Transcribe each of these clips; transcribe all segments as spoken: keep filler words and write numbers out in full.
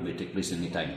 may take place anytime.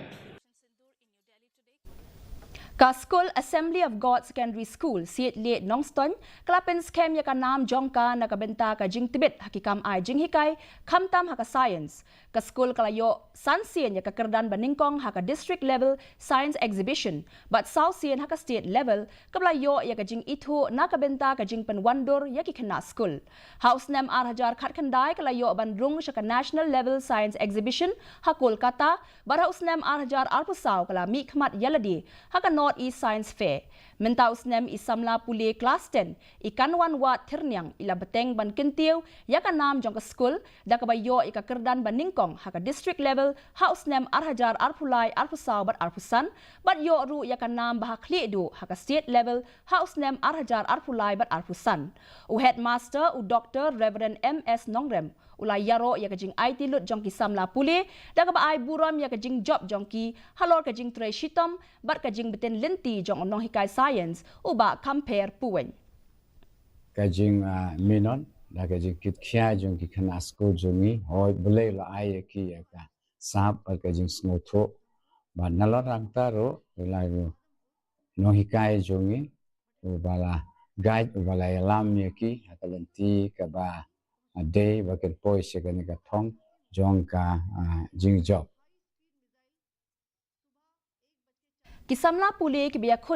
Ka skul Assembly of God Secondary School, Siej Liej Nongstoiñ, ka la pynskhem ïa ka nam jong ka na ka bynta ka jingtbit ha ki kam ai jinghikai, khamtam ha ka science. Ka skul ka la ïoh san sien ïa ka kyrdan ba nyngkong ha ka district level science exhibition, bad saw sien ha ka state level, kaba la ïoh ïa ka jingithuh na ka bynta ka jingpynwandur ïa ki khynnah skul. Ha u snem ar hajar khatkhyndai ka la ïoh ban rung sha ka national level science exhibition ha Kolkata, bad ha u snem ar hajar arphew saw ka la mihkhmat ïalade ha ka North East Science Fair. Mynta u snem i samla pule klas ten, i Kanwanwat Thyrniang, i la bteng ban kyntiew ïa ka nam jong ka skul, da kaba ïoh ïa ka kyrdan ba nyngkong ha ka district level ha u snem ar hajar arphew lai, arphew saw bad arphew san, bad ïoh ruh ïa ka nam ba ha khlieh duh ha ka state level ha u snem ar hajar arphew lai bad arphew san. U headmaster, u Doctor Reverend M S Nongrem, u la ïaroh ïa ka jingaiti lut jong ki samla pule, da kaba ai burom ïa ka jingjop jong ki halor ka jingtrei shitom bad ka jingbtin lynti jong u nonghikai science, u Bah Khampher Puwein. Ka jingminot da ka jingkitkhia jong ki khynnah skul jong ngi, hooid, Blei la ai ïa ki ïa ka sap bad ka jingsngewthuh. Bad nalor nangta ruh, u la ruh nonghikai jong ngi, uba la guide, uba la ïalam ïa ki ha ka lynti kaba dei, ba kin poi sha kane ka thong jong ka jingjop. Ki samla pule kiba ïakhun